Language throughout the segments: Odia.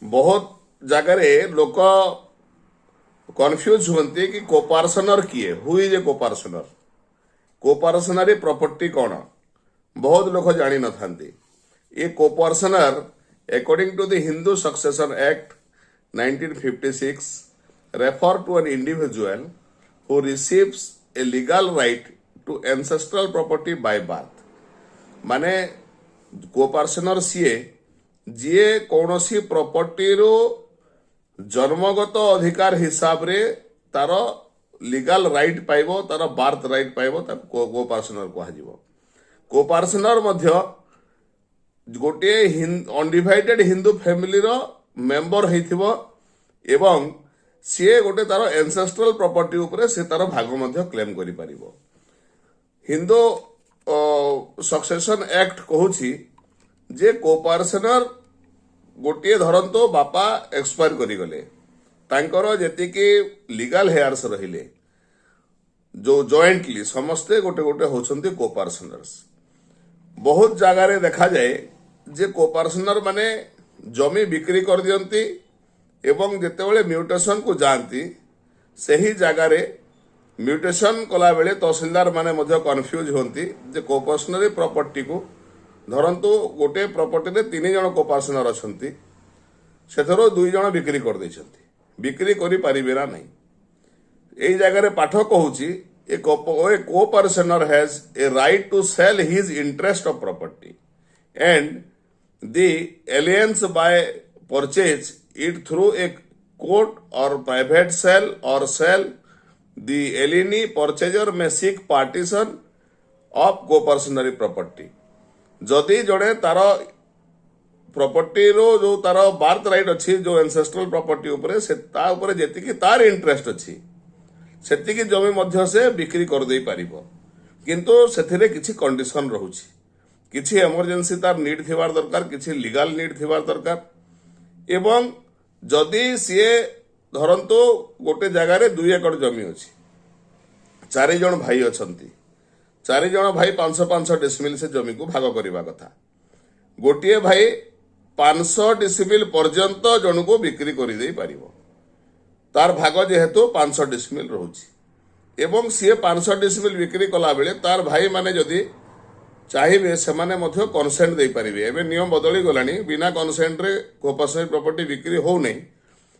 ବହୁତ ଜାଗାରେ ଲୋକ କନଫ୍ୟୁଜ ହୁଅନ୍ତି କି କୋପାର୍ସନର କିଏ, who is a coparcener, coparcenary property କ'ଣ, ବହୁତ ଲୋକ ଜାଣିନଥାନ୍ତି। ଏ coparcener, according to the Hindu Succession Act 1956, refer to an individual who receives a legal right to ancestral property by birth. ମାନେ କୋପାର୍ସନର ସିଏ ଯିଏ କୌଣସି ପ୍ରପର୍ଟିରୁ ଜନ୍ମଗତ ଅଧିକାର ହିସାବରେ ତାର ଲିଗାଲ ରାଇଟ୍ ପାଇବ, ତାର ବାର୍ଥ ରାଇଟ୍ ପାଇବ, ତାକୁ କୋପାର୍ସନର କୁହାଯିବ। କୋପାର୍ସନର ମଧ୍ୟ ଗୋଟିଏ ଅନଡିଭାଇଡେଡ ହିନ୍ଦୁ ଫ୍ୟାମିଲିର ମେମ୍ବର ହେଇଥିବ ଏବଂ ସିଏ ଗୋଟେ ତାର ଏନସେଷ୍ଟ୍ରାଲ ପ୍ରପର୍ଟି ଉପରେ ସେ ତାର ଭାଗ ମଧ୍ୟ କ୍ଲେମ କରିପାରିବ। ହିନ୍ଦୁ ସକ୍ସେସନ ଆକ୍ଟ କହୁଛି ଯେ କୋପାର୍ସନର ଗୋଟିଏ, ଧରନ୍ତୁ ବାପା ଏକ୍ସପାୟାର କରିଗଲେ, ତାଙ୍କର ଯେତିକି ଲିଗାଲ ହେୟାର୍ସ ରହିଲେ, ଯୋଉ ଜଏଣ୍ଟଲି ସମସ୍ତେ ଗୋଟେ ଗୋଟେ ହଉଛନ୍ତି କୋପାର୍ସନର୍ସ। ବହୁତ ଜାଗାରେ ଦେଖାଯାଏ ଯେ କୋପାର୍ସନର ମାନେ ଜମି ବିକ୍ରି କରିଦିଅନ୍ତି ଏବଂ ଯେତେବେଳେ ମ୍ୟୁଟେସନକୁ ଯାଆନ୍ତି, ସେହି ଜାଗାରେ ମ୍ୟୁଟେସନ କଲାବେଳେ ତହସିଲଦାର ମାନେ ମଧ୍ୟ କନଫ୍ୟୁଜ ହୁଅନ୍ତି ଯେ କୋପାର୍ସନାରୀ ପ୍ରପର୍ଟିକୁ, ଧରନ୍ତୁ ଗୋଟେ ପ୍ରପର୍ଟିରେ ତିନି ଜଣ କୋପାର୍ସନର ଅଛନ୍ତି, ସେଥିରୁ ଦୁଇ ଜଣ ବିକ୍ରି କରିଦେଇଛନ୍ତି, ବିକ୍ରି କରିପାରିବେ ନା ନାହିଁ? ଏଇ ଜାଗାରେ ପାଠ କହୁଛି, a coparcener has a right to sell his interest of property and the alienee may purchase it through a court or private sale or sale. The alienee purchaser may seek partition of coparcenary property. ଯଦି ଜଣେ ତାର ପ୍ରପର୍ଟିରୁ ଯୋଉ ତାର ବାର୍ଥ ରାଇଟ୍ ଅଛି, ଯୋଉ ଏନସେଷ୍ଟ୍ରାଲ ପ୍ରପର୍ଟି ଉପରେ, ସେ ତା ଉପରେ ଯେତିକି ତାର ଇଣ୍ଟରେଷ୍ଟ ଅଛି, ସେତିକି ଜମି ମଧ୍ୟ ସେ ବିକ୍ରି କରିଦେଇ ପାରିବ। କିନ୍ତୁ ସେଥିରେ କିଛି କଣ୍ଡିସନ ରହୁଛି। କିଛି ଏମର୍ଜେନ୍ସି ତାର ନିଡ୍ ଥିବାର ଦରକାର, କିଛି ଲିଗାଲ ନିଡ୍ ଥିବାର ଦରକାର। ଏବଂ ଯଦି ସିଏ, ଧରନ୍ତୁ ଗୋଟେ ଜାଗାରେ 2 ଏକର ଜମି ଅଛି, ଚାରି ଜଣ ଭାଇ ଅଛନ୍ତି, ଚାରି ଜଣ ଭାଇ 500 500 ଡିସମିଲ ସେ ଜମିକୁ ଭାଗ କରିବା କଥା। ଗୋଟିଏ ଭାଇ 500 ଡିସମିଲ ପର୍ଯ୍ୟନ୍ତ ଜଣକୁ ବିକ୍ରି କରିଦେଇ ପାରିବ, ତାର ଭାଗ ଯେହେତୁ 500 ଡିସମିଲ ରହୁଛି। ଏବଂ ସିଏ 500 ଡିସମିଲ ବିକ୍ରି କଲାବେଳେ ତାର ଭାଇମାନେ ଯଦି ଚାହିଁବେ, ସେମାନେ ମଧ୍ୟ କନସେଣ୍ଟ ଦେଇପାରିବେ। ଏବେ ନିୟମ ବଦଳି ଗଲାଣି, ବିନା କନସେଣ୍ଟରେ କୋପାର୍ସନାରୀ ପ୍ରପର୍ଟି ବିକ୍ରି ହଉନାହିଁ।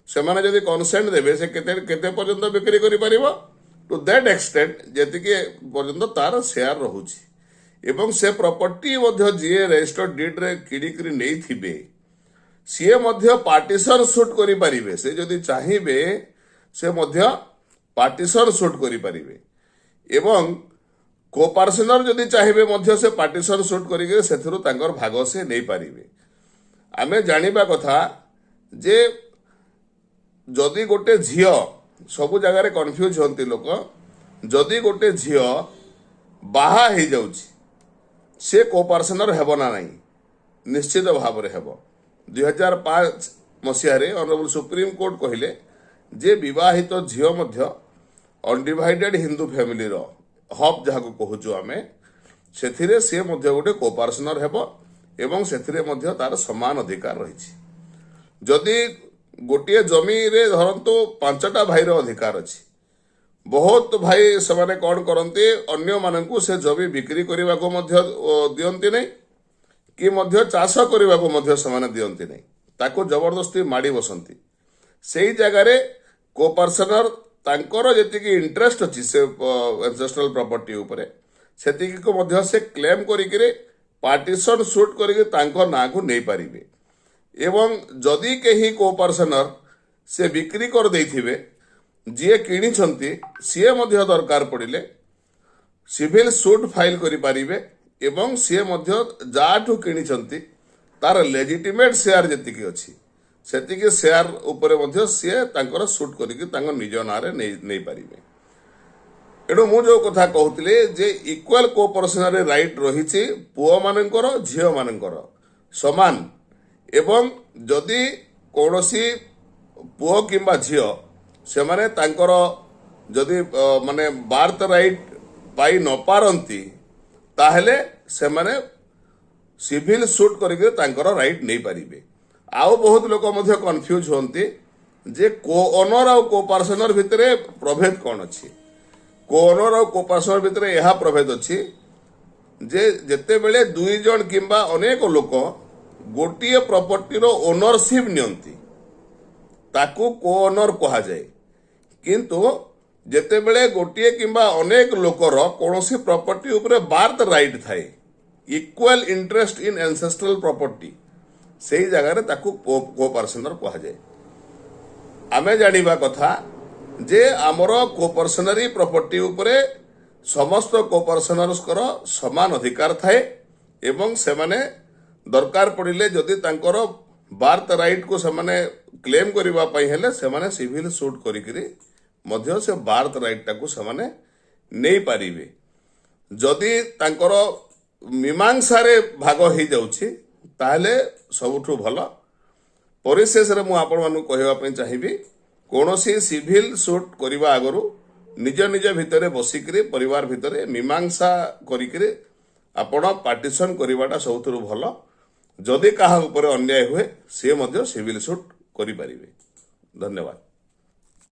ସେମାନେ ଯଦି କନସେଣ୍ଟ ଦେବେ, ସେ କେତେ କେତେ ପର୍ଯ୍ୟନ୍ତ ବିକ୍ରି କରିପାରିବ, ଟୁ that extent ଯେତିକି ପର୍ଯ୍ୟନ୍ତ ତାର ସେୟାର ରହୁଛି। ଏବଂ ସେ ପ୍ରପର୍ଟି ମଧ୍ୟ ଯିଏ ରେଜିଷ୍ଟର୍ଡ ଡିଡ୍ରେ କିଣିକିରି ନେଇଥିବେ, ସିଏ ମଧ୍ୟ ପାର୍ଟିସନ ସୁଟ୍ କରିପାରିବେ। ସେ ଯଦି ଚାହିଁବେ, ସେ ମଧ୍ୟ ପାର୍ଟିସନ ସୁଟ୍ କରିପାରିବେ ଏବଂ କୋପାର୍ସନର ଯଦି ଚାହିଁବେ ମଧ୍ୟ ସେ ପାର୍ଟିସନ ସୁଟ୍ କରିକି ସେଥିରୁ ତାଙ୍କର ଭାଗ ସେ ନେଇପାରିବେ। ଆମେ ଜାଣିବା କଥା ଯେ ଯଦି ଗୋଟେ ଝିଅ, ସବୁ ଜାଗାରେ କନଫ୍ୟୁଜ ହୁଅନ୍ତି ଲୋକ, ଯଦି ଗୋଟେ ଝିଅ ବାହା ହେଇଯାଉଛି, ସେ କୋପାର୍ସନର ହେବ ନା ନାହିଁ? ନିଶ୍ଚିତ ଭାବରେ ହେବ। 2005 ମସିହାରେ ଅନରେବଲ ସୁପ୍ରିମକୋର୍ଟ କହିଲେ ଯେ ବିବାହିତ ଝିଅ ମଧ୍ୟ ଅନଡିଭାଇଡେଡ ହିନ୍ଦୁ ଫ୍ୟାମିଲିର, ହପ୍ ଯାହାକୁ କହୁଛୁ ଆମେ, ସେଥିରେ ସିଏ ମଧ୍ୟ ଗୋଟେ କୋପାର୍ସନର ହେବ ଏବଂ ସେଥିରେ ମଧ୍ୟ ତାର ସମାନ ଅଧିକାର ରହିଛି। ଯଦି ଗୋଟିଏ ଜମିରେ ଧରନ୍ତୁ ପାଞ୍ଚଟା ଭାଇର ଅଧିକାର ଅଛି, ବହୁତ ଭାଇ ସେମାନେ କ'ଣ କରନ୍ତି, ଅନ୍ୟମାନଙ୍କୁ ସେ ଜମି ବିକ୍ରି କରିବାକୁ ମଧ୍ୟ ଦିଅନ୍ତି ନାହିଁ କି ମଧ୍ୟ ଚାଷ କରିବାକୁ ମଧ୍ୟ ସେମାନେ ଦିଅନ୍ତି ନାହିଁ, ତାକୁ ଜବରଦସ୍ତି ମାଡ଼ି ବସନ୍ତି। ସେଇ ଜାଗାରେ କୋପାର୍ସନର ତାଙ୍କର ଯେତିକି ଇଣ୍ଟରେଷ୍ଟ ଅଛି ସେ ଏନସେଷ୍ଟ୍ରାଲ ପ୍ରପର୍ଟି ଉପରେ, ସେତିକିକୁ ମଧ୍ୟ ସେ କ୍ଲେମ କରିକିରି ପାର୍ଟିସନ ସୁଟ୍ କରିକି ତାଙ୍କ ନାଁକୁ ନେଇପାରିବେ। ଏବଂ ଯଦି କେହି କୋପାର୍ସନର ସେ ବିକ୍ରି କରିଦେଇଥିବେ, ଯିଏ କିଣିଛନ୍ତି ସିଏ ମଧ୍ୟ ଦରକାର ପଡ଼ିଲେ ସିଭିଲ ସୁଟ୍ ଫାଇଲ କରିପାରିବେ ଏବଂ ସିଏ ମଧ୍ୟ ଯାହାଠୁ କିଣିଛନ୍ତି ତାର ଲେଜିଟିମେଟ୍ ସେୟାର ଯେତିକି ଅଛି, ସେତିକି ସେୟାର ଉପରେ ମଧ୍ୟ ସିଏ ତାଙ୍କର ସୁଟ୍ କରିକି ତାଙ୍କ ନିଜ ନାଁରେ ନେଇପାରିବେ। ଏଣୁ ମୁଁ ଯୋଉ କଥା କହୁଥିଲି ଯେ ଇକ୍ୱାଲ କୋପାର୍ସନାରୀ ରାଇଟ୍ ରହିଛି ପୁଅମାନଙ୍କର, ଝିଅମାନଙ୍କର ସମାନ। ଏବଂ ଯଦି କୌଣସି ପୁଅ କିମ୍ବା ଝିଅ ସେମାନେ ତାଙ୍କର ଯଦି ମାନେ ବାର୍ଥ ରାଇଟ୍ ପାଇ ନ ପାରନ୍ତି, ତାହେଲେ ସେମାନେ ସିଭିଲ ସୁଟ୍ କରିକି ତାଙ୍କର ରାଇଟ୍ ନେଇପାରିବେ। ଆଉ ବହୁତ ଲୋକ ମଧ୍ୟ କନଫ୍ୟୁଜ୍ ହୁଅନ୍ତି ଯେ କୋ ଓନର ଆଉ କୋ ପାର୍ସନର ଭିତରେ ପ୍ରଭେଦ କ'ଣ ଅଛି। କୋ ଓନର ଆଉ କୋ ପାର୍ସନର ଭିତରେ ଏହା ପ୍ରଭେଦ ଅଛି ଯେ ଯେତେବେଳେ ଦୁଇ ଜଣ କିମ୍ବା ଅନେକ ଲୋକ ଗୋଟିଏ ପ୍ରପର୍ଟିର ଓନରସିପ୍ ନିଅନ୍ତି, ତାକୁ କୋ ଓନର କୁହାଯାଏ। କିନ୍ତୁ ଯେତେବେଳେ ଗୋଟିଏ କିମ୍ବା ଅନେକ ଲୋକର କୌଣସି ପ୍ରପର୍ଟି ଉପରେ ବାର୍ଥ ରାଇଟ୍ ଥାଏ, equal interest in ancestral property, ସେଇ ଜାଗାରେ ତାକୁ କୋ ପାର୍ସନର କୁହାଯାଏ। ଆମେ ଜାଣିବା କଥା ଯେ ଆମର କୋପର୍ସନାରୀ ପ୍ରପର୍ଟି ଉପରେ ସମସ୍ତ କୋପର୍ସନର୍ସଙ୍କର ସମାନ ଅଧିକାର ଥାଏ ଏବଂ ସେମାନେ ଦରକାର ପଡ଼ିଲେ, ଯଦି ତାଙ୍କର ବାର୍ଥ ରାଇଟ୍କୁ ସେମାନେ କ୍ଲେମ୍ କରିବା ପାଇଁ ହେଲେ, ସେମାନେ ସିଭିଲ ସୁଟ୍ କରିକିରି ମଧ୍ୟ ସେ ବାର୍ଥ ରାଇଟ୍ଟାକୁ ସେମାନେ ନେଇପାରିବେ। ଯଦି ତାଙ୍କର ମୀମାଂସାରେ ଭାଗ ହେଇଯାଉଛି, ତାହେଲେ ସବୁଠୁ ଭଲ। ପରିଶେଷରେ ମୁଁ ଆପଣମାନଙ୍କୁ କହିବା ପାଇଁ ଚାହିଁବି, କୌଣସି ସିଭିଲ ସୁଟ୍ କରିବା ଆଗରୁ ନିଜ ନିଜ ଭିତରେ ବସିକିରି, ପରିବାର ଭିତରେ ମୀମାଂସା କରିକିରି ଆପଣ ପାର୍ଟିସନ କରିବାଟା ସବୁଥିରୁ ଭଲ। ଯଦି କାହା ଉପରେ ଅନ୍ୟାୟ ହୁଏ, ସିଏ ମଧ୍ୟ ସିଭିଲ ସୁଟ୍ କରିପାରିବେ। ଧନ୍ୟବାଦ।